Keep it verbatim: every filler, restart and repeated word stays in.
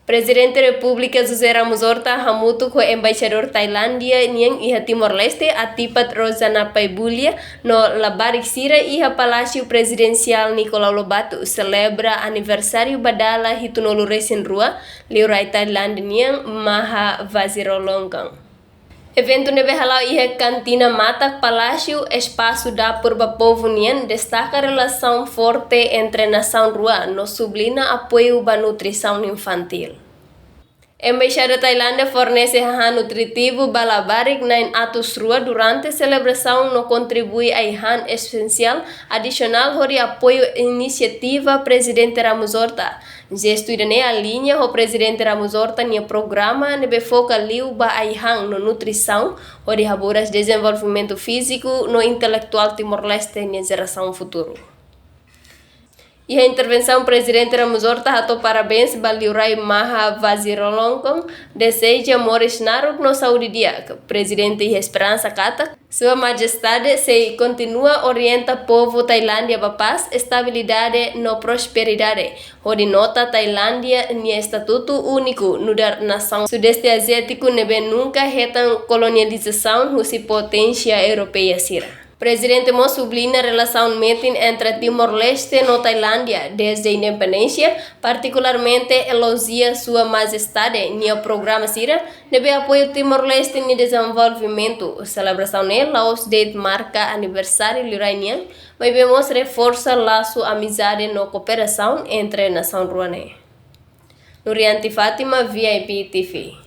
Prezidente Repúblika José Ramos Horta hamutuk ho Embaixadór Tailándia nian iha Timor-Leste, Atipat Rosana Paibulia, no labarik sira iha Palásiu Prezidensiál Nicolau Lobato selebra aniversáriu ba dala hitunulu resin rua liurai Tailándia nian Maha Vajiralongkorn. Eventu ne'ebé hala'o iha kantina matak Palásiu, espasu dapur ba povu nian, destaka relasaun forte entre nasaun rua no subliña apoiu ba nutrisaun infantíl. Embaixada Tailándia fornese hahán nutritivu ba labarik na'in atus rua durante selebrasaun no kontribui ai-han esensiál adisionál hodi apoiu inisiativa Prezidente Ramos Horta. Jestu ida-ne'e aliña ho Prezidente Ramos Horta nia programa ne'ebé foka liu ba ai-han no nutrisaun, hodi haburas dezenvolvimentu fíziku no intelektuál Timor-Leste nia jerasaun futuru. Iha intervensaun, Prezidente Ramos Horta hato'o parabéns ba liurai Maha Vajiralongkorn, deseja moris naruk no saúde di'ak. Prezidente iha esperansa katak Sua Majestade sei kontinua orienta povu Tailándia ba pás, estabilidade no prosperidade, hodi nota Tailándia nia estatutu úniku nu'udar nasaun Sudeste Aziátiku ne'ebé nunka hetan kolonializasaun husi poténsia europeia sira. Prezidente mós subliña relasaun metin entre Timor-Leste no Tailándia dezde independénsia, partikularmente elojia Sua Majestade nia programa sira ne'ebé apoiu Timor-Leste nia dezenvolvimentu. Selebrasaun ne'e la'ós de'it marka aniversáriu liurai nian, maibé mós reforsa lasu amizade no kooperasaun entre nasaun rua ne'e. Nurianti Fátima, V I P T V.